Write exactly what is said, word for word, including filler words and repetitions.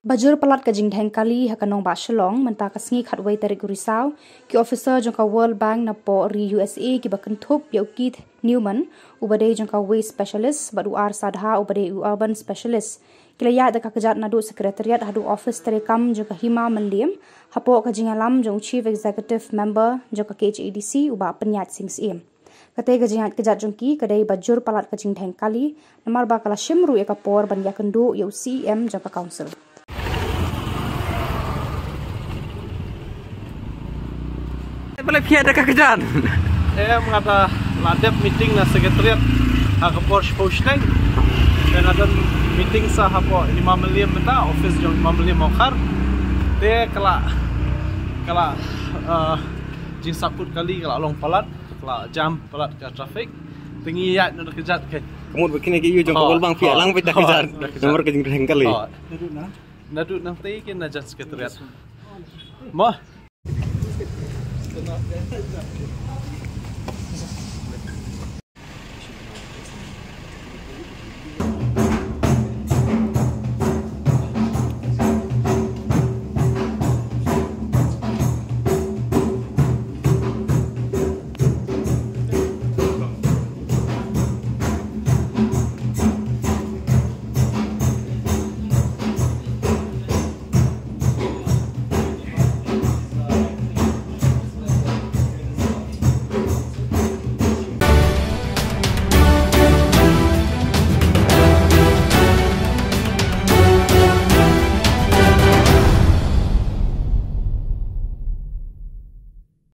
Ba jur palat ka jingdheng kali ha ka nongbah Shillong mynta ka sngi khatwei tarik u Risaw, ki officer jong ka World Bank napoh ri U S A kiba kynthup ïa u Keith Newman, uba dei jong ka Waste Specialist, bad u R Sadha, uba dei u Urban Specialist, ki la ïaid da ka kjat naduh Secretariat haduh office treikam jong ka Hima Mylliem, hapoh ka jingïalam jong u Chief Executive Member jong ka K H A D C, u Bah Pynïaid Sing Syiem. Kata ka jingïaid kjat jong ki ka dei ba jur palat ka jingdheng kali, namar ba ka la shim ruh ïa ka por ban ïakynduh ïa u C E M jong ka council. Balei phi ïaid da ka kjat? Em, nga da la dep meeting na Secretariat ha ka por shiphew shnong. Te nga don meeting sa hapoh Hima Mylliem mynta, office jong Hima Mylliem Mawkhar. Te ka la, ka la, eh, jingsahkut kali ka la long palat, ka la jam palat ka traffic. Te ngi ïaid na da ka kjat. Ka mut ba kine ki ïoh jong ka World Bank, phi ïaid lang beit da ka kjat. Namar ka jingdheng kali. Naduh nangtei ki na jan Secretariat. Mo.